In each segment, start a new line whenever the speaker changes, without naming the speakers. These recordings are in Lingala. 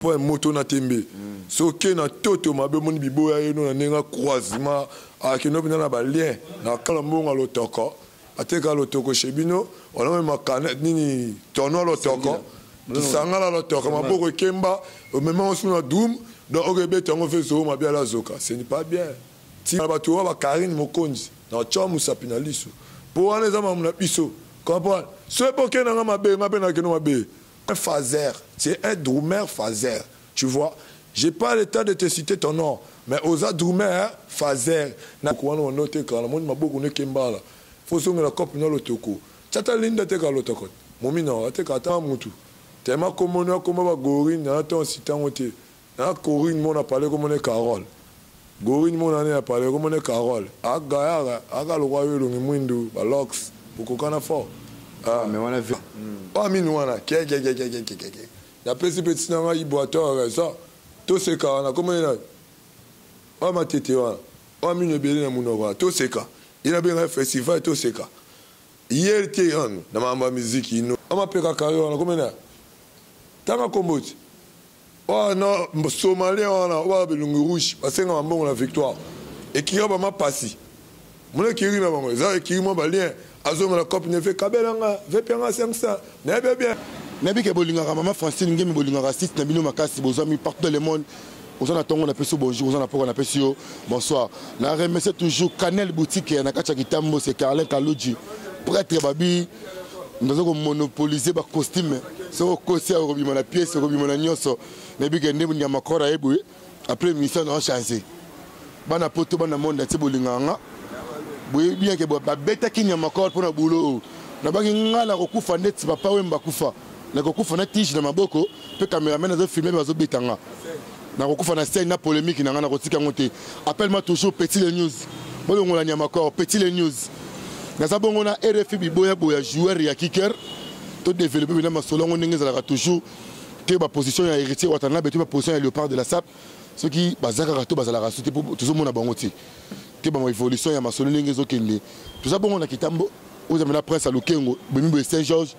Comprendre moto na tembe. Soki na toto mabe moni biboya ye no na ndenge croisement akende mpenza na balien na kala mbongo ya lotoko ateka lotoko chez bino wana mema canette nini tono lotoko kisangala lotoko maboko ekemba omema osu na drum donc okebeta yango fe zoo mabe ala zoka ce n'est pas bien. Tika bato oyo ba Karine Mokonzi na tya mosapi na liso mpo wana eza mamu na biso comprendre soki mpo okende nga mabe nga mpe nakende mabe. Un phaser, c'est un drummer phaser, tu vois, j'ai pas le temps de te citer ton nom mais oza drummer phaser na wana wana oteka na moni maboko ne kembala faut zongela cope na lotoko tata linda teka lotoko momi na ateka ata mutu tellement kombo no akoma ba gorine na ton sitango te. Na Corine mona palais kombo ne Carole. Gorine mona ne ya palais kombo ne Carole. A gaillard aka lokwa yo elongi mwindu ba locks bokokana fort.
Ah mais wana ve.
Ah minu wana ke ke ke ke ke ke ke. Na pesi petit na ngai Iboator raison. Toseka wana kombo ne nani? Oyo matete wana. Oyo minu ebele na munoko wana. Toseka. Ye na benga festival toseka. Ye te yanu na makambo ya miziki ino. Amapeka kare wana kombo ne nani? Tanga kombo ti. Oh non, Somalien wana oyo bilungi rouge basenga mbongo na victoire. Ekira ba mapasi. Mona ekiri na bango eza ekiri mwa ba lien azonga na cop neve kabela nga vepe nga 500 nayebi bien.
Nayebi ke bolingaka mama Francine Ngemi, bolingaka site na bino makasi, bozwami partout dans le monde. Oza na tongo napesi yo bonjour, oza na poko napesi yo bonsoir. Na remercier toujours Canel Boutique na kati ya Kitambo, c'est Carlin Kaluji, prêtre babi naza komonopolise bacostume soki okosi awa okobima na pièce okobima na nyonso. Nayebi ke nde nyama kora ye boye après émission na change bana poto bana monde atie bolingaka nga boyebi bien ke babetaki nyama kora mpo na boulot oyo. Nabaki nga nakokufa ndeti papa Wemba kufa, nakokufa na tige na maboko mpe cameraman azofilme mpe bazobeta nga, nakokufa na scène na polémique na nga nakotika yango te. Appelle-moi toujours Petit Le News, bolongola nyama kor Petit Le News. Naza bongo na RFI biboya boya joueur ya kicker to développer bina masolo yango ndenge ezalaka toujours te ba position ya Héritier Watanabe te ba position ya Léopard de la Sape soki baza kaka to bazalaka so te po tozomona bango te te ba évolution ya masolo ndenge ezokende. Toza bongo na Kitambo oyo na Prince ya Lukengo bomi boye Saint Georges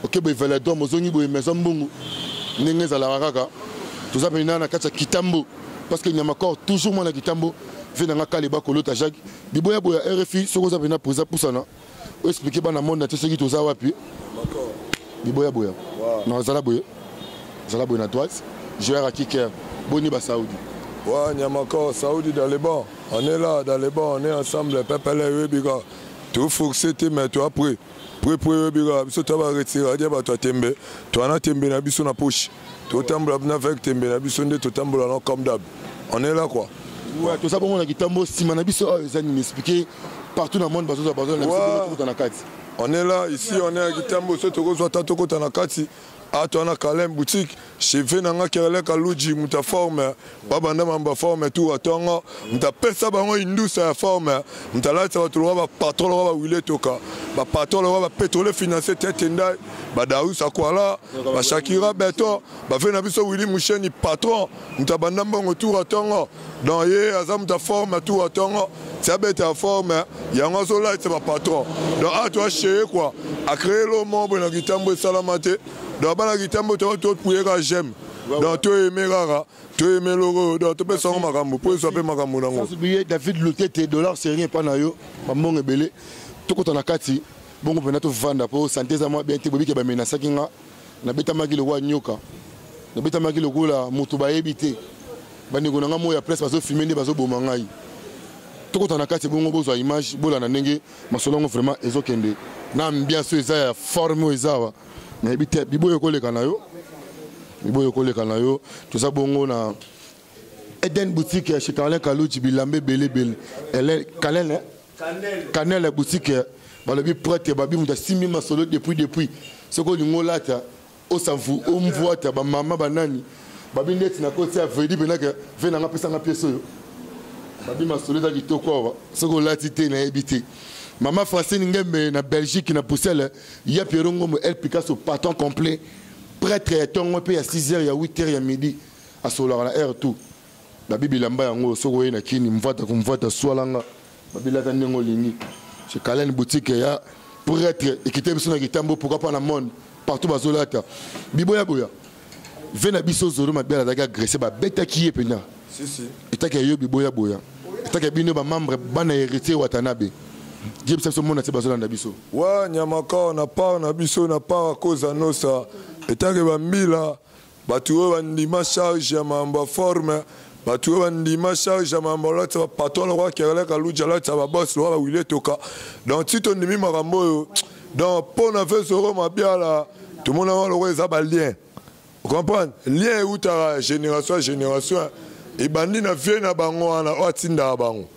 oke boye Veladome ozongi boye Maison Mbungu ndenge ezalaka kaka. Toza pena na kati ya Kitambo parce que nyama corps toujours mwana Kitambo ve nanga kale bakolota Jacques biboya boya RFI soki oza pena président pusana o expliquer bana monde te soki toza wapi biboya boya na zala boye zala boye na droite joueur à kicker boni ba Saoudi.
Ouais, Nyamakor, Saoudi dans les bancs. On est là, dans les bancs, on est ensemble. Pepele, Webika. Tout forcé, mais toi après. Pré, pré, Webika. Biso, toi, va retirer. Dia, ba, toi, tembe. Toi, na tembe, na biso, na poche. Toi, tambola, na avec tembe, na biso, nde, toi, tambola, non, comme d'hab. On est là, quoi.
Ouais, tout ça, bon, on a kitambo, sima na biso, oh, ils ont expliqué partout dans le monde, bazo, bazo, na biso,
Ouais.
na kati.
On est là, ici, on est à Kitambo, so, toko, so, toko, na kati. Ah, toi, na Kalem boutique, chez Venanga, Kerele, Kaluji, muta forme, babanda, mamba forme, tout, atongo, muta pesa bango, indusa ya forme, muta lati, ba toloba, ba patron, ba wile toka, ba patron, ba pétrole financier, tete ndai, ba Daous Akwala, ba Shakira Beto, ba Vena biso Willy Moucheni, patron, muta banda mbongo, tout, atongo, donc, ye, aza muta forme, tout, atongo, tia bete ya forme, yango azo lati, ba patron. Donc, ah, toi, chez quoi, a créé l'homme, bon, na kitambo, salamate. Donc, bana kitambo, toi, toi, tu es j'aime. Donc, tu es aimé rara, tu es aimé loro, donc, tu peux s'en makambo, pour ça peut makambo nango.
Sans oublier David Lutete, dollar c'est rien pas na yo, ba mbongo ebele. Tokota na kati, bongo pena to vanda po santé za moi bien te bobi ke ba menacer kinga. Na beta maki le roi nyoka. Na beta maki le gola moto ba ebité. Ba ndeko na nga moya place bazo filmer nde bazo boma ngai. Tokota na kati bongo bozwa image bola na ndenge masolongo vraiment ezokende. Na ambiance eza ya forme eza wa. Nayebi te biboyo koleka na yo. Biboyo koleka na yo. Toza bongo na Eden boutique chez Carlin Kaluji bilambe belé belé. Elle Canel hein?
Canel.
Canel boutique balobi prêtre babi muta simbi masolo depuis depuis. Soko lingo lata o sanfu o mvuata ba mama banani. Babi ndeti na koti ya vedi benaka ve na ngapesa nga pièce oyo. Babi masolo za kitoko awa. Soko lati te na yebi te. Mama Francine Ngembe na Belgique na Bruxelles, ya Pierre Ngombo El Picasso patron complet. Prêtre ya tongo pe ya 6 heures ya 8 heures ya midi a solara na heure tout. Babi bilamba yango soko ye na kini mvata ko mvata swalanga. Babi lata ndenge olingi. Chez Kalen boutique ya prêtre ekite biso na kitambo pourquoi pas na monde partout bazolata. Biboya boya. Ve na biso Zoro Mabiala azalaki agressé, babetaki ye mpenza.
Si si.
Etaki ya yo biboya boya. Etaki ya bino ba membre bana héritier Watanabe. Yebisa biso mona te bazolanda biso.
Wa nyamaka na part na biso na part koza nosa etake bambila bato oyo bandima charge ya mambo ya forme, bato oyo bandima charge ya mambo alatisa bapatron lokola Kerele Kaluji, alatisa babos lokola bawile toka. Donc ti tondimi makambo oyo, donc mpo na fe Zoro Mabiala tomonaka lokola eza balien, comprendre lien eutaka génération ya génération, ebandi na vie na bango wana oyo atindaka bango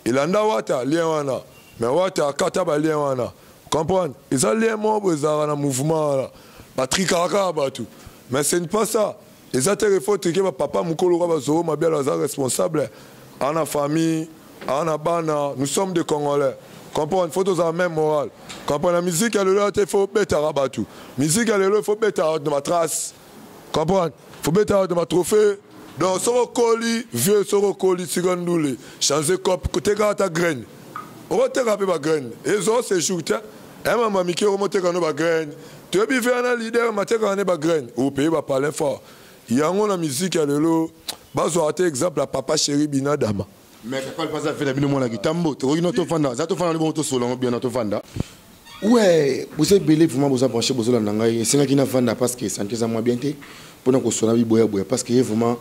elanda wata lien wana, mais wata akata balien wana, comprendre eza lien moko boye ezalaka na mouvement wana, batrikaka kaka bato, mais ce n'est pas ça. Eza te faut trike bapapa mokolo kaka bazoro Mabiala aza responsable, ana famille, ana bana, nous sommes des Congolais, comprendre faut tozala même moral, comprendre la musique ya lelo te, faut betaka bato, musique ya lelo faut betaka na batrace, comprendre faut betaka na batrophée. Donc soko okoli vieux, soko okoli tika ndule, change cop, kotekaka ata graine, okoteka mpe bagraine ezo séjour te, mama mike okomoteka no bagraine, toyebi ve wana leader matekaka ne bagraine opeye bapalin fort yango na musique ya lelo. Bazwaka te exemple ya papa chéri Binadama.
Mais papa mpaza fe na bino mwana kitambo, tokoki no tofanda, za tofanda bongo, tosola bien na tofanda. Ouais, boza ebele vraiment, boza branché, bozolanda ngai. Esengaki navanda parce que santé eza mwa bien te mpona kosola biboya boya, parce que ye vraiment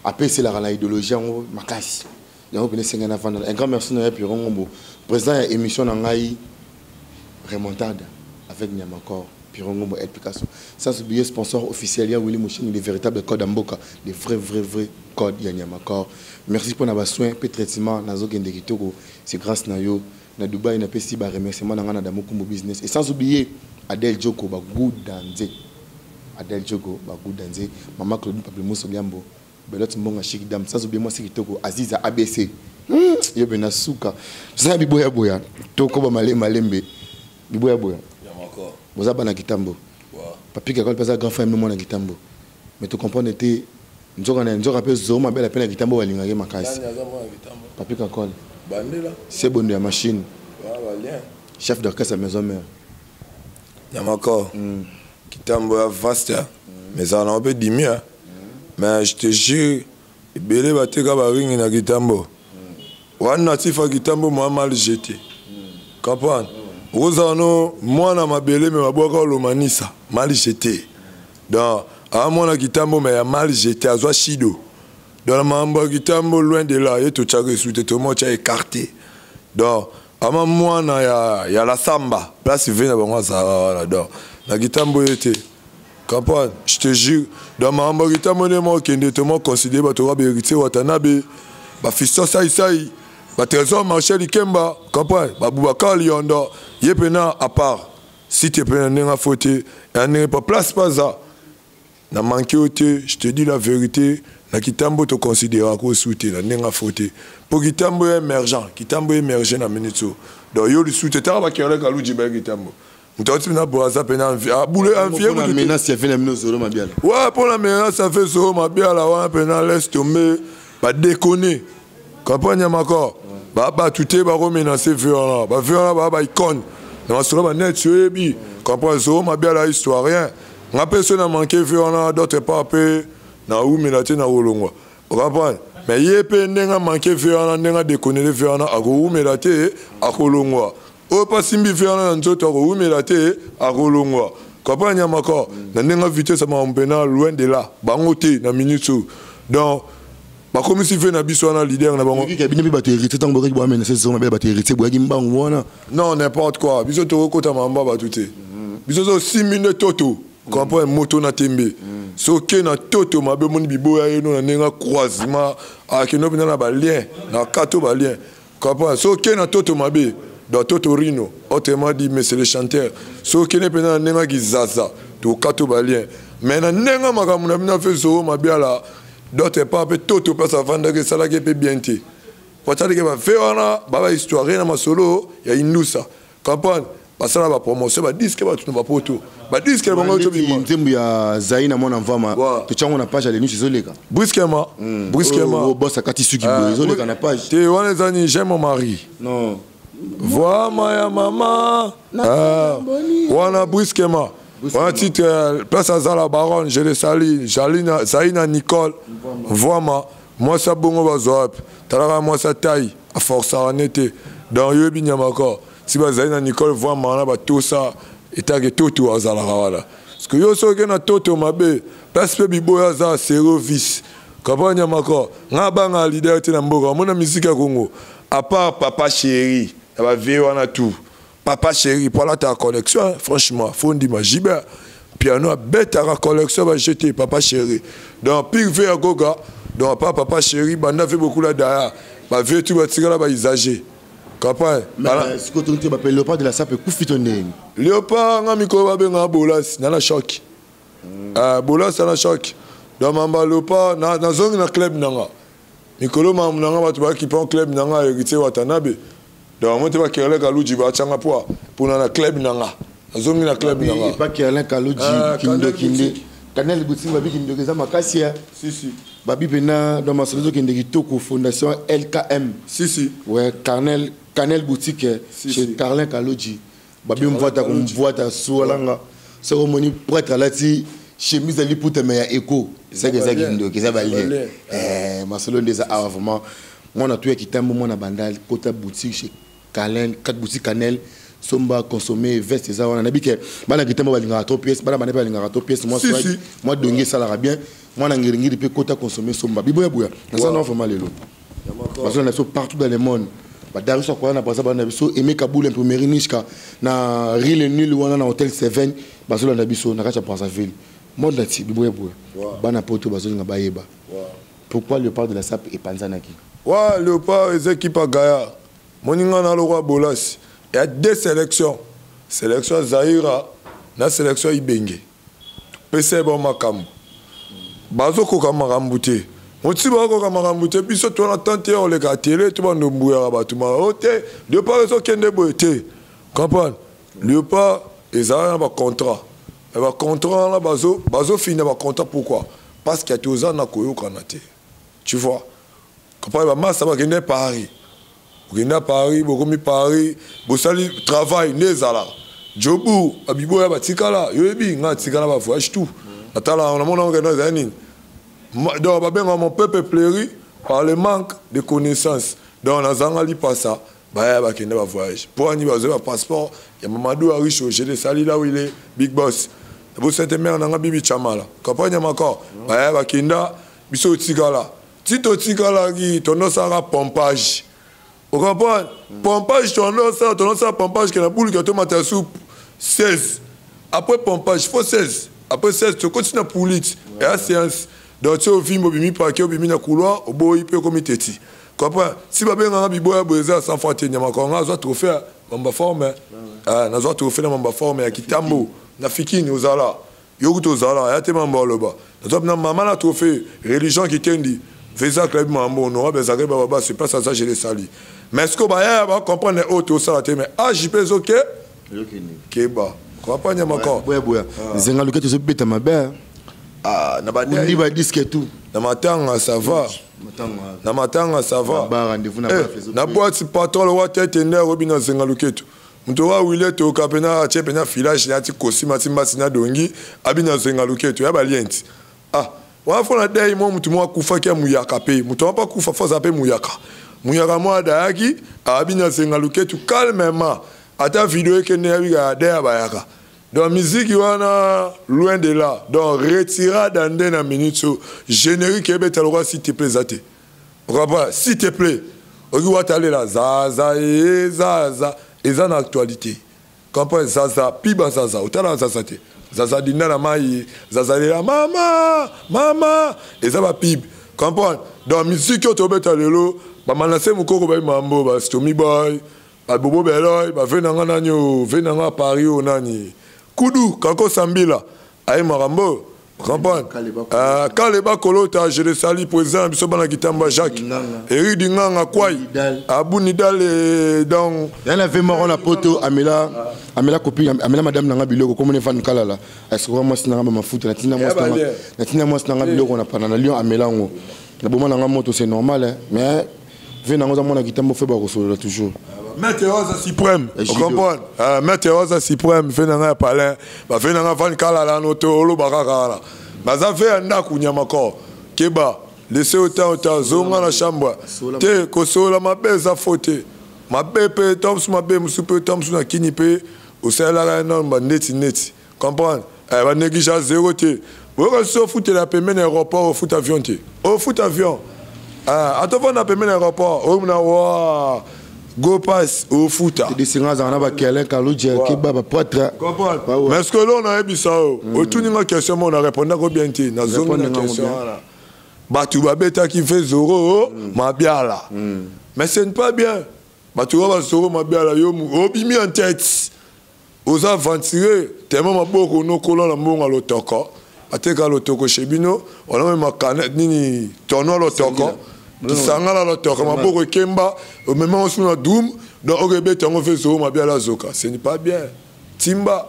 apeselaka na idéologie yango makasi, yango mpena esengai navanda. Un grand merci na ye Piron Ngombo, président ya émission na ngai Remontada avec Nyamakor, Piron Ngombo El Picasso, sans oublier sponsor officiel ya Willy Mouchini, le véritable code ya mboka, le vrai vrai vrai code ya Nyamakor. Merci mpona basoin mpe traitement, nazokende kitoko, c'est grâce na yo. Na Dubai napesi baremerciement na ngai na Damokumbu Business, et sans oublier Adel Joko Bagudanze, Adel Joko Bagudanze, mama Claudine Paplimuso Liambo, Belot Mbonga Chic Dame, sans oublier mwasi kitoko Aziza ABC. Yo mpe na suka tosala biboya boya, tokoba malembe malembe biboya boya. Boza bana kitambo, papi Kakol mpe aza grand frère mino mwana kitambo, mais tocomprendre te nzoka na nzoka mpe Zoro Mabela mpe na kitambo balingaki makasi. Papi Kakol se bondo ya machine, chef d'orchestre ya Maison Mère.
Nyamako, kitambo ya vaste, mais ezala nango mpe dimi, mais je te jure, ebele bateka baringi na kitambo wana, natifa kitambo mwa mal jeté, comprendre okozala no mwana mabele me babwaka olomanisa mal jeté. Donc aa mwana kitambo me ya mal jeté, azwa shido. Donc na makambo ya kitambo, loin de là, ye totyaka esu te, tomo tya écarté. Donc ama mwana ya la samba place ve na bango azalaka wana. Donc na kitambo ye te, comprendre, je te jure. Donc makambo ya kitambo nde moko okende, tomo considéré bato oka bahéritier Watanabe, bafiston Saisai, batrésor Marchel Ikemba, comprendre babubakar Liondo, ye mpena à part site mpe na ndenge afo te, ya ndenge pa place paza na manke yo te. Je te dis la vérité, na kitambo toconsidéraka osu te na ndenge afo te, mpo kitambo ya émergent, kitambo émerge na minute oyo. Donc yo lisusu te, taka bakerle Kaluji baya kitambo, moto auti na Braza mpena abule envie.
Menace ya fe na bino Zoro Mabiala.
Ouais, mpona menace ya fe Zoro Mabiala wana mpena laisse tomber, badéconner, comprendre Nyamakor, bato te bakomenace ve wana, bave wana baa baicone na masolo banet, oyebi, comprendre Zoro Mabiala historien. Nga mpe so na manke ve wana, d'autre part mpe naumela te na kolongwa, ocomprendre. Mais ye mpe ndenge amanke ve wana, ndenge adekonele ve wana, akowumela te akolongwa. Oyo mpe asimbi ve wana na nzoto, akowumela te akolongwa, comprendre Nyamakor na ndenge vitesse ya makambo mpena loin de là bango te na minute oyo. Donc bakomisi ve na biso wana leader na bango.
Bino mpe bato héritier, ntango bokaki boamenase Zoro Mabele, bato héritier boyaki mbangu wana.
Non, n'importe quoi, biso tokokota mambo ya bato te. Biso tosimbi nde toto, comprendre moto na tembe, soki na toto mabe omoni biboya ye no na ndenge croisement, akende mpenza na balien na kato balien, comprendre soki na toto mabe. Donc toto rino, autrement dit monsieur le chanteur, soki okende mpenza na ndenge kizaza, tokato balien, mais na ndenge makambo na bino afe Zoro Mabiala, d'autre part mpe toto place avandaki esalaki mpe bien te, po atalaki bafe wana baba histoire na masolo ya indusa, comprendre basala bapromotion badisque bato na bapoto badisque na bango.
Tobima nzembo ya Zai na mwana mvama, totyango na page ya Lenus, ezoleka.
Brusquement, brusquement.
Boss akati suki boye, ezoleka na page.
Te, wana eza ni j'aime mon mari.
Non.
Voama ya mama wana brusquement. Wana titre place aza la baronne, je le salue, Jalina Zaina Nicole Mvwama, mwasi ya bongo bazwa wapi? Talaka mwasi ya taille, aforçaka ne te. Donc yoyebi nyama ko si bazali na Nicole Mvwama wana batosa etake toto azalaka wana. Parce que yo soki na toto mabe, place mpe biboyo aza sero vice. Kapa nyama ko, nga banga leader te na mboka, mona musique ya Congo. À part papa chéri, ya ba vie wana tout. Papa chéri, pour la ta collection, franchement, fondi ma jibe. Piano a bête à la collection va jeter papa chéri. Donc pire vie à goga, donc pas papa chéri, banda fait beaucoup là derrière. Ba vie tout ba tigala ba usagé. Comprends?
Mais ce que tu appelles léopard de la sape kufi to ndeni.
Léopard nga mikolo ba benga bolas na na choc. Bolas na choc. Donc mamba léopard na na zongi na club nanga. Mikolo mamba nanga bato ba ki pon club nanga héritier Watanabe. Donc moi te ba kerle Kaluji ba changa poa pour na club nanga. Nazongi na club nanga.
Pas Kerlin Kaluji kindo kinde. Canel Boutique babi kindo eza makasi ya.
Si si.
Babi pena dans ma solution kinde kitoko fondation LKM.
Si si.
Ouais, Carnel Canel Boutique
si,
chez
si.
Carlin Kaluji. Babi mvoata ko mvoata soalanga. Soko moni prêtre alati chemise ali puta mais ya écho. C'est que ça kindo ki ça ba lien. Masolo ndeza awa vraiment. Moi na tuya kitambo moi na bandal kota boutique chez Carlin, quatre boutiques Canel. Somba consommer veste eza wana nabi ke bana kitambo balingaka trop pièce bana bana balingaka trop pièce moi
si, si.
Moi donge salara bien moi na ngiringiri pe kota consommer somba biboya boya na ça non vraiment lelo parce qu'on a partout dans le monde ba Darius akoya na Brazza bana biso Aimé Kaboul imprimerie Nishka na Rile Nul wana na hôtel 7 bazola na biso na kati ya Brazzaville monde ati biboya boya bana poto bazolinga bayeba. Pourquoi léopard de la sape epanzanaki?
Ouais, léopard eza équipe ya Gaïa moninga na lokwa Bolas. Il y a deux sélections. Sélection Zaïra, na sélection Ibenge. Pese bon makambo. Bazo koka makambo te. Moti ba koka makambo te, biso to na tante on le ka télé to ba ndombuya ba to ma ote, de pas so kende boye te. Comprendre? Le pas ezala na ba contrat. Et ba contrat là bazo bazo finir ba contrat pourquoi? Parce qu'il y a toza na koyoka na te. Tu vois? Comprendre ba massa ba kende Paris. Okenda Paris, bokomi Paris, bosali travail nezala. Jobu, abibo ya batikala, yoyebi nga tikala ba voyage tout. Atala on mona ngeno za nini. Donc ba benga mon peuple pleuri par le manque de connaissances. Donc na zanga li passa, ba ya bakenda ba voyage. Pour ani bazo ba passeport, ya Mamadou Aricho, je le sali là où il est, big boss. Bo sainte mère nanga bibi chamala. Campagne makor, ba ya bakenda biso tikala. Tito tikala ki tono sara pompage. Vous comprenez? Pompage, ton nom, ça, pompage, qui est la boule qui a tomaté soupe, 16. Après pompage, il faut 16. Après 16, tu continues à poulit. Et à séance. Donc, tu as vu, tu as vu, tu as couloir, au bout, il peut comme il Comprends? Si tu as vu, tu as 100 fois, tu as un trophée, mamba forme. Tu as un trophée, mamba forme, ya Kitambo, na Fikini, ozala. Yokuto ozala, ya te mamba loba. Tu as maman la trophée, religion qui tendi. Visa club mambo, honorable, Zagreb, baba, c'est pas ça, ça, je les salue. Mais ce que bah va comprendre les autres ça mais ah JP OK Keba. Comprendre makon.
Boya boya. Zenga luka to beta mabe.
Ah na ba
ndi ba disque tout.
Na matanga ça va. Na matanga ça va.
Ba rendez-vous na ba Facebook.
Na boîte patron le wa tête nde robina zenga luketo. Muto wa wile to kapena ache pena filage na ti kosima ti mbasi na dongi abina zenga luketo ya ba lient. Ah wa fona dei mo mutu mo kufa kia muyaka pe. Mutu pa kufa foza pe muyaka. Muyaka mo adayaki abina zenga luketu calmement. Ata vidéo ke ne yabiga de bayaka. Donc musique wana loin de là. Donc retira dans na minute générique ebeta lokwa s'il te plaît zate. Pourquoi s'il te plaît. Oki watale la zaza e zaza eza na actualité. Comprends zaza piba zaza otala zaza te. Zaza dinda na mai zaza lela mama mama eza ba pib. Comprends? Donc musique oto beta lelo ba manase mukoko ba mambo ba Stomy Boy ba Bobo Beloy ba venanga nanyo venanga Paris onani Kudu kako sambila aye marambo. Comprends? Kaleba Kolota, je le salue, président biso bana Kitamba Jacques. Eric Dinganga Kwai. Abou Nidal dans
Il y en avait mort na poto Amela Amela copine Amela madame nanga biloko comme on van kalala. Est-ce que moi sinanga ba mafuta na tina moi sinanga na tina moi sinanga biloko na pana na Lyon Amela ngo. Na boma nanga moto c'est normal hein, mais venanga mona Kitambo fait ba kosolola toujours.
Maître Waza suprême, comprendre? Maître Waza suprême, fe na nga ya palin, ba fe na nga van kalala no to oloba kaka wana. Baza fe ya ndako nyama ko. Keba, laissez autant autant zonga na chambre. Te kosola mabe eza faute. Mabe pe toms mabe musu pe toms na kini pe osalaka non ba neti neti. Comprendre? Eh ba négligence zéro te. Boyoka so ofutela pembeni na aéroport ofuta avion te. Ofuta avion. Ah, atofanda pembeni na aéroport, omona wa go pass ofuta.
Desinga azala na bakelin kaludja keba bapoitre.
Comprendre? Mais ce que l'on ayebisa yo, otuni nga question moko na répondako bien te, nazongi na question wana. Bato babetaki ve Zoro Mabiala. Mais ce n'est pas bien. Bato oyo ba Zoro Mabiala yo obimi en tête. Oza aventuré tellement maboko nokola na mbongo ya lotoko. Bateka lotoko chez bino, wana mema nini tono lotoko. Kisangala lotoko maboko ekemba, omema osu na doum, donc okebeta yango ve Zoro Mabiala zoka. Ce n'est pas bien. Timba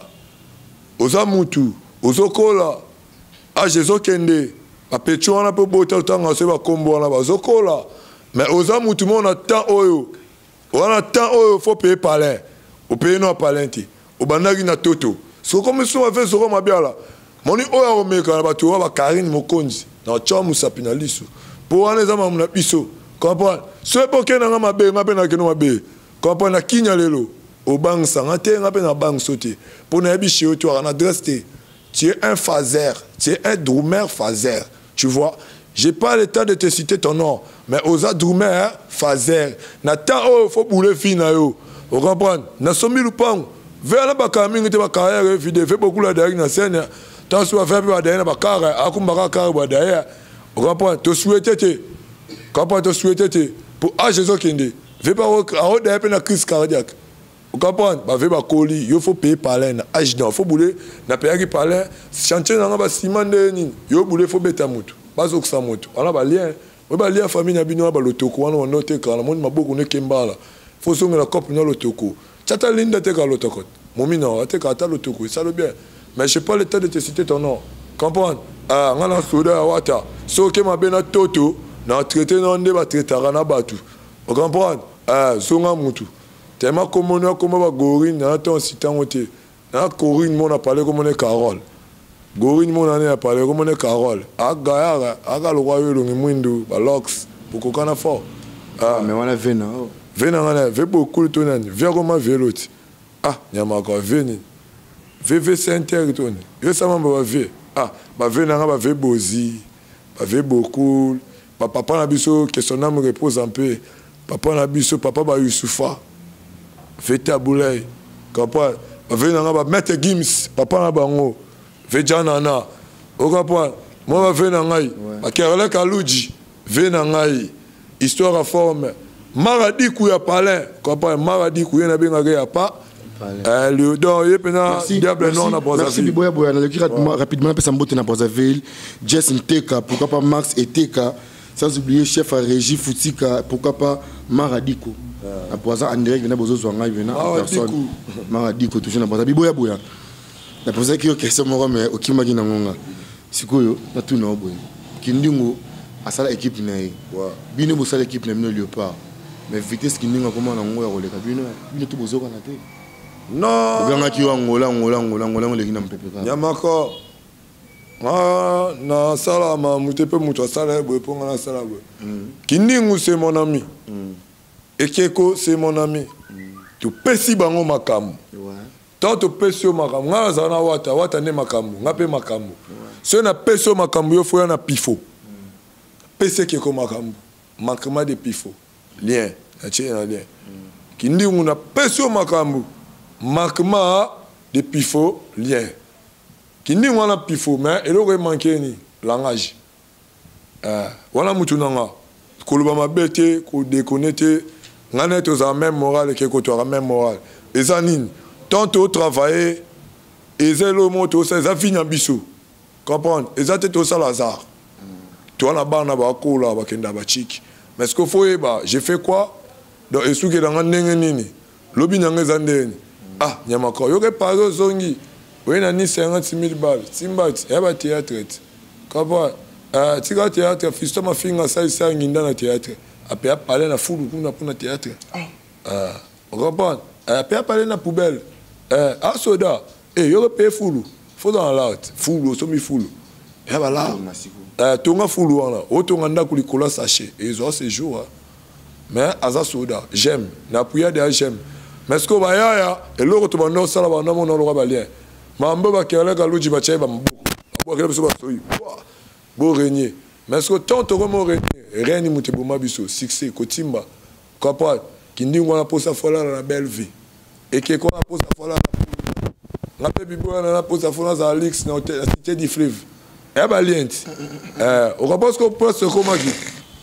oza mutu, ozokola. Age ezokende. Bapeti wana mpe bota otanga soki bakombo wana bazokola. Mais oza mutu moko na temps oyo. Wana temps oyo faut payer palin. Opaye no palin te. Obandaki na toto. Soko miso ave Zoro Mabiala. Moni oyo akomeka na bato oyo ba Karine Mokonzi. Na tcha musapi na liso. Po wana eza mamu na biso. Comprendre? Soki mpo okende nga mabe, nga mpe nakende mabe. Comprendre? Na kinya lelo. Obangisa nga te, nga mpe na bangisa te. Po nayebi chez yo twaka na adresse te. Tu es un phaser, tu es un drummer phaser. Tu vois? J'ai pas le temps de te citer ton nom, mais oza drummer phaser. Na temps oyo faut bouler fille na yo. Vous comprenez? Na sombi lupango. Vers la baka mingi te ba carrière vide, fait beaucoup la derrière na scène. Tant soit faire ba derrière na ba carrière, akumba ka carrière ba derrière. Vous comprenez? Te souhaiter te. Comprendre te souhaiter te. Pour âge ezokende. Ve pas au derrière na crise cardiaque. Vous comprenez? Ba ve ba koli, yo faut payer palin na âge non, faut bouler na payaki palin, chantier na ba ciment nde nini. Yo bouler faut beta mutu. Bazokisa mutu. Wana ba lien, oyo ba lien famille na bino ba lotoko wana wana te kala moni maboko ne kembala. Faut songa la cop na lotoko. Tata linda te ka lotoko. Momi na te ka ta lotoko, ça le bien. Mais j'ai pas le temps de te citer ton nom. Comprendre? Ah, ngana soda wata. Soke mabe na toto na traité na nde ba traitaka na batu. Vous comprenez? Ah, zonga mutu. Tellement comme on a comme ba gorine na ton citango te. Na corine mon a parlé comme on est Carole. Gorine mon a parlé comme on est Carole. Aga aga le roi yo mwindu ba lox bokokana fort.
Ah, mais wana vena.
Vena wana ve beaucoup to nani. Viens comment veloti. Ah, nyama ko veni. VV Center to ni. Yo sama ba ve. Ah, ba ve na ba ve bozi. Ba ve beaucoup. Ba papa na biso que son âme repose en paix. Papa na biso papa ba Youssoufa. Veta Boulay. Comprends? Ba ve na ba Maître Gims, papa na bango. Ve Janana. O comprends? Moi ba ve na ngai. Ba Kerle Kaluji, ve na ngai. Histoire à forme. Maradi ya palin. Comprends? Maradi ku na benga ya pa. Le don ye pena diable non na Brazzaville.
Merci Biboya Boya na leki rapidement pesa mbote na Brazzaville. Jess Nteka, pourquoi pas Max Eteka, sans oublier chef à régie Foutika, pourquoi pas Maradiko. Na Brazza en direct na bozo zwanga vena en personne. Maradiko toujours na Brazza. Biboya Boya. Na poser ki question moko mais okimaki na ngonga. Sikoyo na tuna boye. Kindingo asala équipe na ye. Bino bosala équipe na bino Léopard. Mais vitesse Kindingo comment na ngo ya koleka bino bino to bozoka na te.
Non.
Ogangaki yo Angola, Angola, Angola, Angola, oleki na mpepe kaka.
Nyamako. Ah, na sala ma mute pe mutu asala boye po nga na sala boye. Kindingu c'est mon ami. Ekeko c'est mon ami. Tu pesi bango makambo. Tant tu pesi yo makambo, nga nazala na wata, wata nde makambo, nga pe makambo. So na pesi yo makambo yo foya na pifo. Pesi ekeko makambo. Manquement de pifo. Lien, na tie na lien. Kindingu na pesi yo makambo. Manquement de pifo, lien. Kindingu wana pifo, mais eloko e manqué ni langage. Wana mutu nanga koloba mabe te, ko déconner te, nga na toza même morale ke ko toza même morale. Eza nini? Tant to travailler, eza lo moto ça eza vie na biso. Comprendre? Eza te to sala hasard. Toi na bana ba kola ba kenda ba chiki. Mais ce qu'il faut yeba, j'ai fait quoi? Donc esuki na ndenge nini? Lobi nanga eza ndenge. Ah, nyamako, yoke paro zongi. Oye na ni 50 000 balles. Timba, ya ba théâtre. Comprendre? Tika théâtre, fiston mafinga ça isa nginda na théâtre. Ape a parler na fulu kuna puna théâtre. Ocomprendre? Eh, pe apale na poubelle. Eh, asoda. Eh, yoko pe fulu. Faut dans l'art. Fulu, osomi fulu. Ya bala. Eh, tonga fulu wana. Otonga ndako likolo ya sachet. Ezwa séjour. Hein. Mais aza soda. J'aime. Na appuya de j'aime. Mais ce que bayaya, eloko to bando sala bando mona loka balien. Mambo ba kerle kaluji ba tchai ba maboko. Babwakela biso basoyi. Bo régner. Mais ce que tant tokomo régner, règne moto eboma biso, succès kotimba. Comprendre? Kindingu wana posa folala na belle vie. Ekeko wana posa folala na nga mpe bibo wana na posa fola nazala lix na hotel na cité du fleuve. Ya ba lien ti. Eh, okomprendre ce que place ekomaki.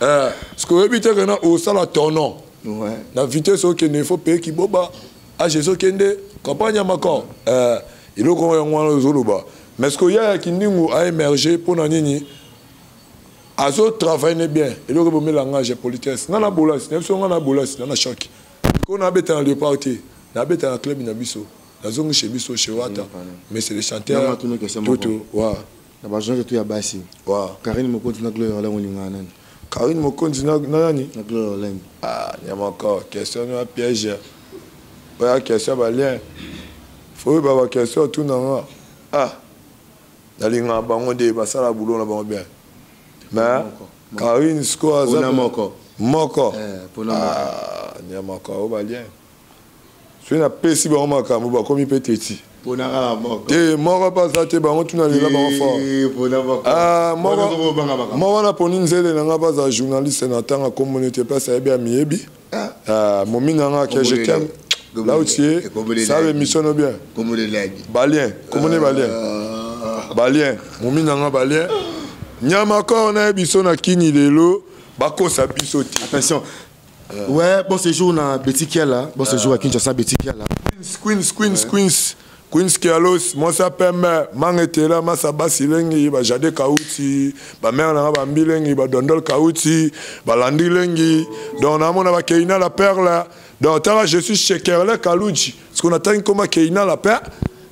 Eh, ce que oyebi te que na osala tonon.
Ouais.
Na vitesse okende il faut payer kiboba. Age ezokende, comprendre nyama corps. Eh, eloko yango wana ozoloba. Mais ce que yaya Kindingu a émergé mpo na nini? Azo travailler bien. Eloko ebomi langage ya politesse. Nga na bolasi, na biso nga na bolasi, na na choc. Ko na beta na Leopard te, na beta na club na biso. Nazongi chez biso chez Wata. Mais c'est le chanteur Toto, wa.
Na ba journée tout ya basi.
Wa.
Karine Mokonzi na Gloria Olangi olingaka nani?
Karine Mokonzi na nani?
Na Gloria Olangi.
Ah, nyamaka, question ya piège. Oya question ba lien. Faut ba ba question tout na nga. Ah. Nalingaka bango nde basala boulot na bango bien. Mais Karine siko aza
Pona moko.
Moko.
Eh, pona moko.
Ah, nyamaka o ba lien. Soki napesi bango makambo bakomi mpe teti.
Pona kaka moko.
Te moko mpe aza te bango tuna lela bango fort.
Eh, pona moko.
Ah, moko.
Pona moko banga makambo.
Moko naponi nzele na nga baza journaliste na tanga kombo nete place ayebi amiyebi.
Ah.
Ah, momi na nga que je t'aime. Là où tu es, ça émission no bien.
Kombo de lagi.
Balien, kombo ne balien. Balien, momi na nga balien. Nyama ko na biso na kini lelo bakosa biso te.
Attention. Ouais, bon séjour na Betty Kiala, bon séjour à Kinshasa Betty Kiala.
Queens, Queens, Queens, Queens. Queens Kialos, mwasa pembe, mangetela, masa basi lengi, ba Jade Kauti, ba mère na ba mbilengi, ba Dondol Kauti, ba Landi lengi. Donc na mona ba Keina la perle. Donc tala je suis chez Kerle Kaluji. Ce qu'on attend comme Keina la perle,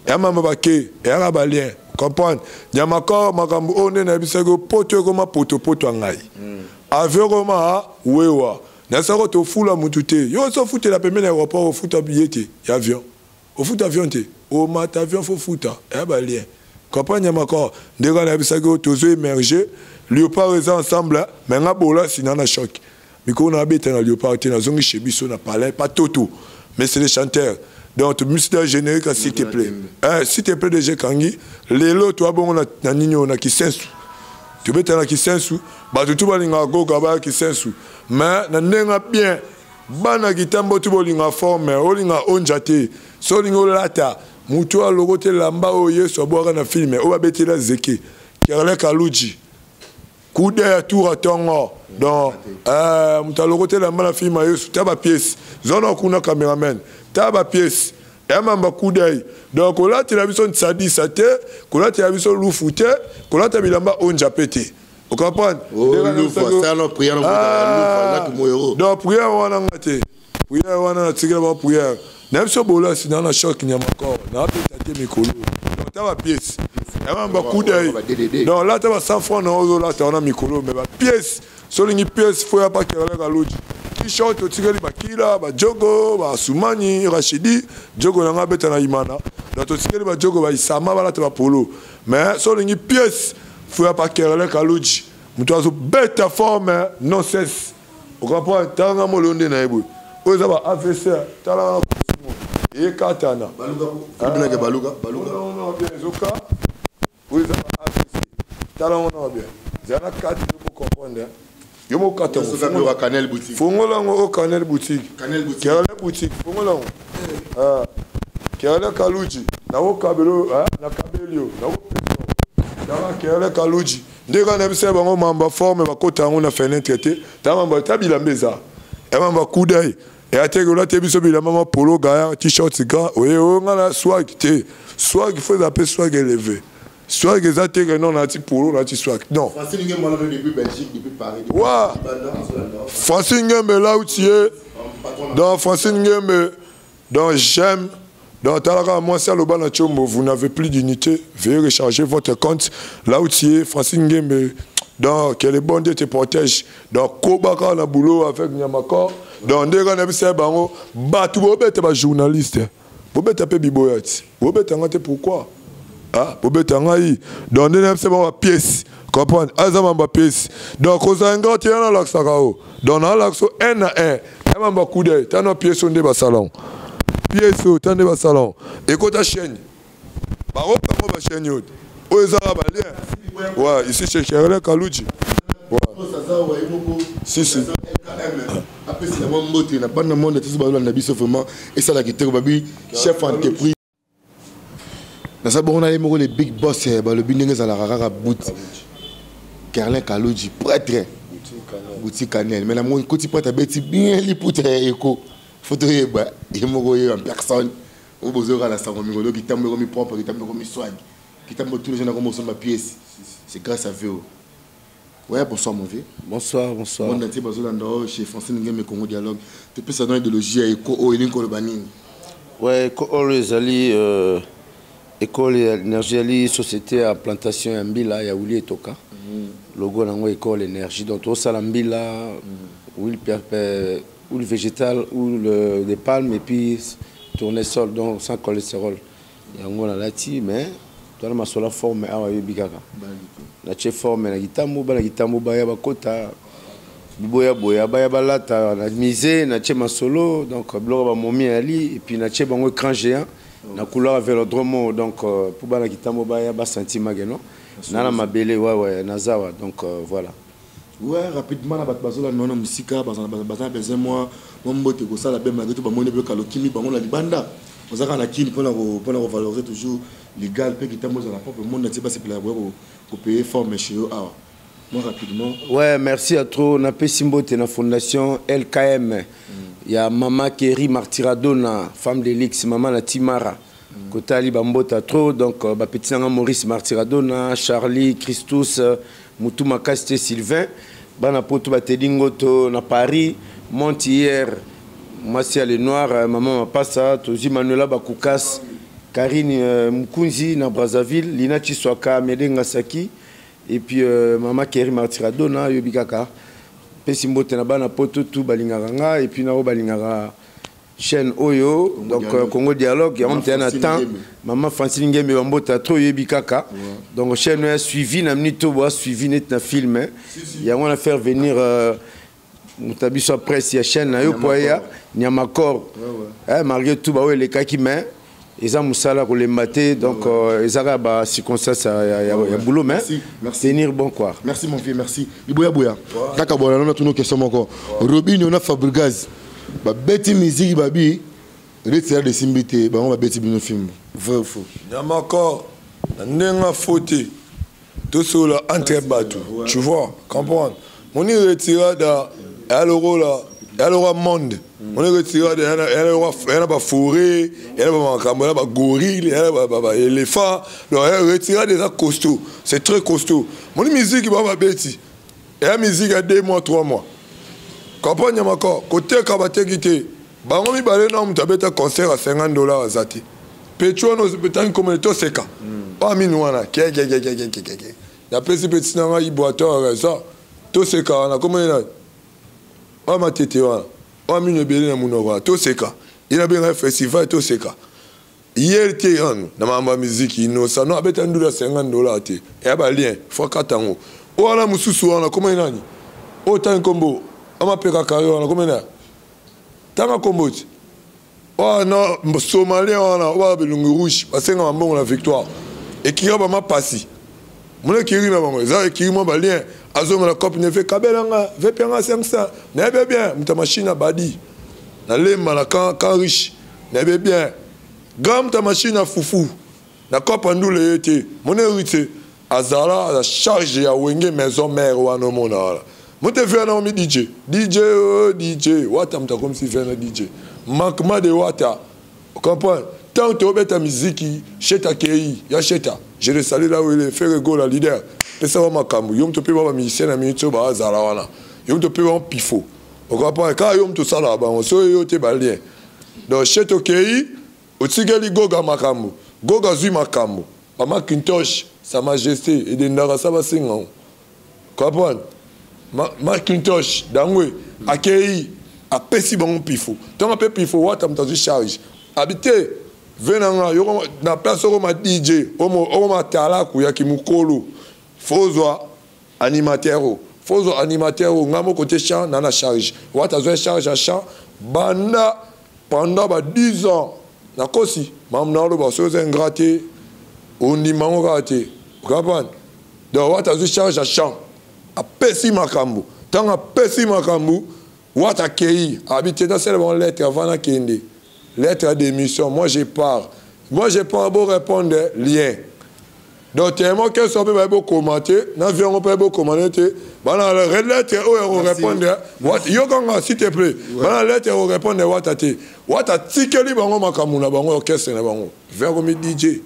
et mama ba ke, et ara ba lien. Comprendre? Nyamakor makambo one na bisako poto koma poto poto ngai. Avion koma wewa. Nasako to fula mutu te. Yo so futela pembeni na aéroport ofuta billet te ya avion. Ofuta avion te. O mata avion fo futa. Ya ba lien. Comprendre nyamakor ndeka na bisako tozo émerger. Léopard eza ensemble mais nga bola sina na choc. Mikolo na beta na Léopard te nazongi chez biso na palais pas toto. Mais c'est les chanteurs. Donc tu musida générique s'il te plaît. Hein, s'il te plaît déjà kangi lelo toi bongo na nini na kisensu. Tu beta na kisensu, bato tu balinga goga ba kisensu. Mais na ndenga bien bana kitambo tu bolinga forme, olinga onja te. So lingo lata, mutu aloko te lamba o Yesu abwaka na film, o babetela zeke. Kerle Kaluji. Kude ya tour atongo. Donc mutu aloko te lamba na film Yesu, ta ba pièce. Zona kuna cameraman, ta ba pièce. Yamamba kudai. Donc kolati la biso nsadisa te, kolati la biso lufu te, kolati bilamba onja pete. Vous comprenez?
Oh, lufu, ça non prière non
Ah.
lufu, là moyoro.
Donc prière wana ngate. Prière wana na tikela ba prière. Na biso bola si na choc nyama corps, na peta te mikolo. Donc ta ba pièce. Yamamba kudai. Donc là ta ba 100 francs na ozo là ta na mikolo mais ba pièce, solingi pièce faut ya pas kerela kaluji. T-shirt otikeli bakila, ba jogo, ba Sumani, Rachidi, jogo nanga beta na imana. Donc otikeli ba jogo ba Isama ba lata ba polo. Mais solingi pièce faut ya pas kerela kaluji. Mutu azo beta forme non cesse. Vous comprenez? Tanga molonde na yebo. Oza ba AVC, tala na kosumo. E katana.
Baluka, baluka, baluka, baluka.
Non non bien zoka. Oza ba AVC. Tala on bien. Zana kati pour comprendre. Yo mo kata
Yo soka biloko ya Canel Boutique.
Fongola ngo o Canel Boutique.
Canel Boutique.
Canel Boutique, fongola ngo. Ah. Canel Kaluji. Na wo kabelo, ah, na kabelio, na wo peso. Na Canel Kaluji. Ndeka na bisa bango mamba forme ba kota ngo na fenêtre te. Ta mamba ta bilamba eza. E mamba kudai. E ateke la te biso bilamba ma polo gaya, t-shirt ga, oye o nga na swag te. Swag faut appeler swag élevé. Swag eza te que non na ti polo na ti swag. Non.
Francine Ngembe là depuis Belgique, depuis Paris. Depuis
Wa. Francine Ngembe là où tu es. Dans Francine Ngembe, dans j'aime, dans Talaka, moi c'est le na Tchombo, vous n'avez plus d'unité, veuillez recharger votre compte là où tu es. Francine Ngembe. Donc que le bon Dieu te protège. Donc koba kaka na boulot avec Nyamakor. Donc ndenge kaka nayebisa ye bango bato bobeta ba journaliste bobeta mpe biboya ti bobeta nga te pourquoi ah bobeta ngai. Donc ndenge nayebisa bango ba pièce comprendre aza mamba pièce. Donc kozala nga te yana alakisaka yo. Donc nalakisa un na un ya mamba coup d'œil tano pièce nde basala pièce oyo tande basala ekota chaîne bakokango bachaîne oyo oyo ezaka balien. Ouais, ici chez Cherle Kaluji. Ouais. Si, si.
Apesi na mwa mbote na bana monde tozo balanda biso vraiment esala kitoko babi chef entreprise naza bongo na ye moko le big boss balobi ndenge ezalaka kaka bout Kerlin Kaluji prêtre boutique Canel mais na moni koti prêtre abeti bien liputa ya eko faut toyeba ye moko ye en personne oyo bozoyoka na sango mikolo kitambo ekomi propre kitambo ekomi swag kitambo tous les gens nakoma osomba pièce c'est grâce à VO. Ouais, bonsoir mon vieux.
Bonsoir, bonsoir.
Monde entier bazolanda oyo chez Francine Ngeme Congo Dialogue. Topesa na idéologie ya eko oyo elingi koloba nini?
Ouais, eko oyo ezali école ya énergie ali société ya plantation ya mbila ya Willy Etoka. Logo nango école énergie. Donc tosala mbila, huile huile végétale, huile de palme et puis tournesol, donc sans cholestérol. Yango na lati mais twana masola forme awa yobi kaka. Na che forme na kitambo ba na kitambo ba ya bakota biboya boya ba ya balata na musée na che masolo donc biloko ba momi ali et puis na che bango écran géant na couloir vélodrome donc pour ba na kitambo ba ya ba sentiment que non na na mabele ouais ouais na zawa donc voilà.
Ouais, rapidement na bato bazola nona musika bazana bazana besoin moi moi mbote kosala be malgré tout bamoni be kalokimi bango na libanda ozaka na kini pona ko pona ko valoriser toujours légal pe kitambo za la propre monde na basepela boya ko payer forme chez eux awa. Moi rapidement.
Ouais, merci à trop na pesi mbote na fondation LKM. Il y a maman Kerry Martiradona, femme de l'X, maman la Timara. Kotali bambota trop donc ba petit nanga Maurice Martiradona, Charlie, Christus, Moutou Makaste, Sylvain, bana poto ba telingo to na Paris, Montier, Marcia Le Noir, maman Mapasa, Tozi Manuela Bakoukas, Karine Mukunzi na Brazzaville, Lina Chiswaka, Medenga Saki et puis maman Kerry Martiradona, Yobikaka. Pesi mbote na bana poto tout balingaka nga et puis na o balingaka chaîne Oyo,
Congo
donc,
Dialogue.
Congo Dialogue, ya
Maman
mte na
Francine
temps.
Ngeme.
Maman Francine Ngeme bambota trop yebi kaka.
Ouais.
Donc chaîne a suivi na minute bo suivi net na film, hein.
Si, si.
Ya on a faire venir mutabiso presse ya chaîne na yo
Nyamakor.
poya Nyamakor.
Ouais, ouais.
Hein, malgré tout ba les cas qui met eza musala ko lemba te, donc,
Ouais, ouais.
ezaka ba circonstance ya, ya, ya,
Ouais,
ya
ouais.
boulot, mais
Merci, merci.
tenir bon quoi.
Merci mon vieux, merci. Liboya boya.
Ouais.
Kaka bona na tuno question moko.
Ouais.
Robinho na Fabregas. Ba beti musique babi retira de simbité, ba on ba beti bino film. Vrai ou faux?
Nyamakor, na ndenga faute. Tout cela entre bateau.
Ouais.
Tu vois, comprendre. Mon retirada, elle aura là, elle aura monde. On est retiré de, elle a, elle aura, elle a pas forêt, elle a pas makambo, elle a pas gorille, elle a pas, pas, pas éléphant. Donc, elle est retirée déjà costaud. C'est très costaud. Mon musique, il va pas bêti. Et la musique, a 2 mois, 3 mois. Comprends, Nyamakor? Côté Kabate quitté. Bango mi balé non, m'tabeta concert à cinquante dollars à Zati. Petro, nous, peut-être comme le Toseka. Pas minoana. Ke, ke, ke, ke, ke, ke, ke, ke. La petit petit nanga, il boit toi, ça. Toseka, on a comment il a? Oh, ma tête, voilà. Oh, mino belé na munoko, Toseka. Il a bien un festival, Toseka. Hier, t'es en, na ma musique, innocent. Non, abeta ndula cinquante dollars, t'es. Et ah, bah, lien, faut quatre en haut. Oh, la mususu, on a comment il a? Oh, t'as un combo. On m'a payé carré, on a comment il a? T'as un combo. Oh, non, Somalien, on a, oh, le rouge, parce que c'est bon la victoire. Et qui a ma passé. Mon qui rit, ma ça, qui m'a lien. Azonga la cop ne fait kabelanga, ve pianga 500. N'aime bien, muta machine a badi. Na lemba na kan, kan riche. N'aime bien. Gam ta machine a fufu. Na cop andoule été. Mon héritier Azala la charge ya wenge maison mère wana mona wala. Mon te fait un DJ. DJ oh, DJ. Wata muta comme si fait un DJ. Manquement de wata. Comprends? Tant que tu ta musique, chez ta KI, ya chez ta. Je le salue là où il est, fait go la leader. Et ça va makambu. Yom te pe ba musicien na minute ba zala wana. Yom te pe ba pifo. On comprend quand yom te sala ba on so yo te ba lien. Donc chez ta KI, otikeli goga makambu. Goga zui makambu. Ba Macintosh, sa majesté et de ndara ça va singa. Comprendre? Macintosh dangwe akei apesi bango mpifo. Ntango ape mpifo wata moto azwi charge. Abi te ve na nga yoko na place okoma DJ okoma talaku ya kimukolo. Fozwa animateur o. Fozwa animateur o nga moko te chant na na charge. Wata azwa charge ya chant banda pendant ba 10 ans nakosi mamu na oloba soki oza ingrat te ondima yango kaka te. Comprendre? Donc wata azwi charge ya chant apesi makambo ntango apesi makambo wata akei abi te nasala bango lettre avant nakende lettre ya démission moi je pars moi je pars bo répondre lien donc tellement question mpe baye bokomate na vie yango mpe bokomane te bana lettre oyo ya korépondre yokanga s'il te plaît bana lettre ya korépondre wata te wata atikeli bango makambo na bango orchestre na bango vers komi dj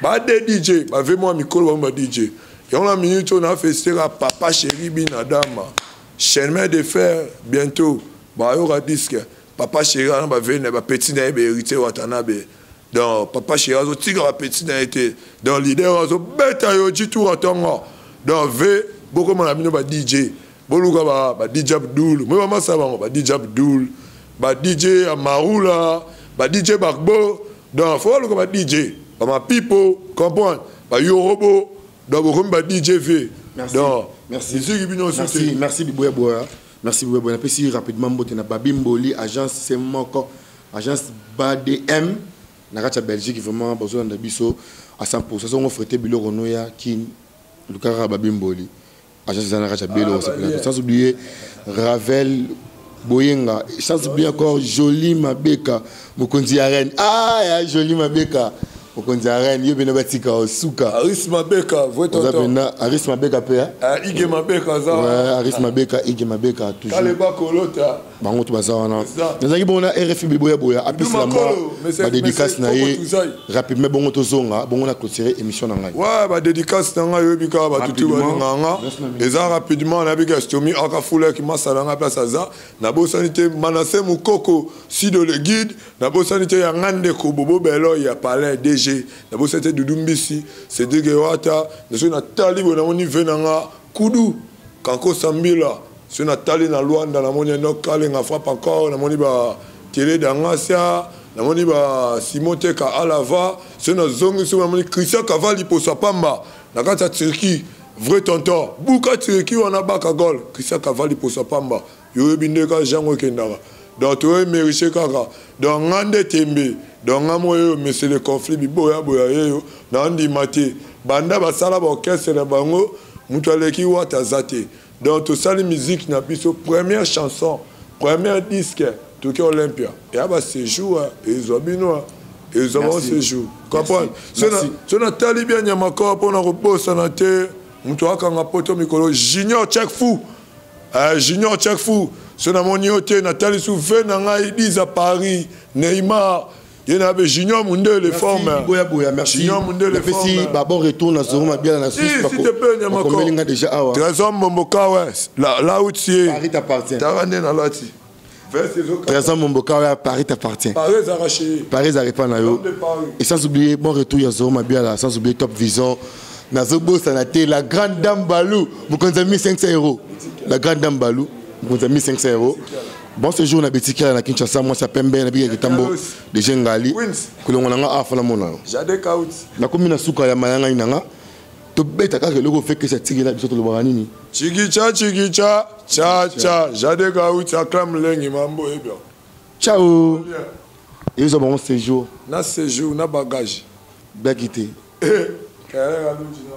ba de dj ba ve mwa mikolo bango ba dj yango na minute oyo na fesiteka papa chéri binadama chemin de fer bientôt bayoka disque papa chéri wana bave na bapetit na ye bahéritier watanabe donc papa chéri azotika bapetit na ye te donc leader azobeta yo jitour atongo donc ve bokoma na bino ba dj boluka ba, ba dj abdul moi bamasa bango ba dj abdul ba dj ya marula ba dj bakbo donc fo baluka ba dj bamapipo comprendre bayorobo donc bokomi ba dj v donc
merci bino merci merci biboya boya merci biboya boya napesi rapidement mbote na babi mboli agence se moko agence badm na kati ya belgique vraiment bazolanda biso à 100 songo frete biloko noya kin lukaka babi mboli agence eza na kati ya belo osepela sans oublier ravel boyenga sans oublier encore joli mabeka mokonzi ya reine ah ya joli mabeka mokonzi ya reine yo bino batika osuka
aris mabeka vrai tonton
pena aris mabeka pe
ah ige mabeka za
ouais aris mabeka ige mabeka toujours
kale bakolota
bango to baza wana nazalaki bongo na rfi biboya boya apesela mwa badédicace na ye rapidement bongo tozonga bongo na clôturer émission na ngai
ouais badédicace na ngai oyebi kaka bato tu balinga nga eza rapidement nayebi ka stomi akafulaki masala ngai place aza nabosani te manase mokoko sido le guide nabosani te ya ngai ndeko bobo belo ya palais dg nabosani te dudu mbisi cédrik ewata nasoki natali boye namoni ve na nga kudu kanko sambila soki natali na Luanda namoni Enoch Kalenga frappe encore namoni ba Tele Dangasia namoni ba Simon Teka Alava soki nazongi soki namoni Christian Cavalli poso pamba na kati ya Turquie vrai tonton buka Turquie wana baka gol Christian Cavalli poso pamba yo oyebi nde ka jango ekendaka donc toye meriche kaka donc nga nde tembe donc nga moko yeyo monsieur le conflit biboya boya yeyo na ndima te banda basala ba orchestre na bango moto aleki wata aza te Donc tosali musique na biso première chanson, première disque toki Olympia. Ya ba séjour ezwa bino ezwa ba séjour. Comprendre? So na tali bien nyama ko pona ko bosana te mutu akanga poto mikolo Junior Check Fou. Junior Check Fou. So na moni yo te na tali sous ve na ngai 10 à Paris Neymar ye na be junior mundele forme
boya boya merci
junior mundele
forme ba bon retour na zoro mabiala na Suisse
s'il te plaît nyama ko
nga déjà awa
trésor mbomboka ouais là là où tu es
Paris t'appartient
tara nde na lati
Trésor Momboka ouais, Paris t'appartient.
Paris arraché.
Paris arraché na yo. Et sans oublier bon retour ya Zoro Mabiala, sans oublier Top Vision. Nazobosa na te la grande dame Balou, mokonzi 1500 euros. La grande dame Balou, mokonzi 1500 euros. Bon séjour na Betikala na Kinshasa, moi ça pembe na bika kitambo de Jengali. Kolongo na nga afa na mona.
Jade Kaut.
Na komi na suka ya mayanga inanga. To beta kaka eloko feke sa tigela biso to lobaka nini.
Chikicha chikicha cha cha Jade Kaut acclame lengi mambo ebia.
Ciao. Et ils ont bon séjour.
Na séjour na bagage.
Bakité.
Eh, kaya luji na.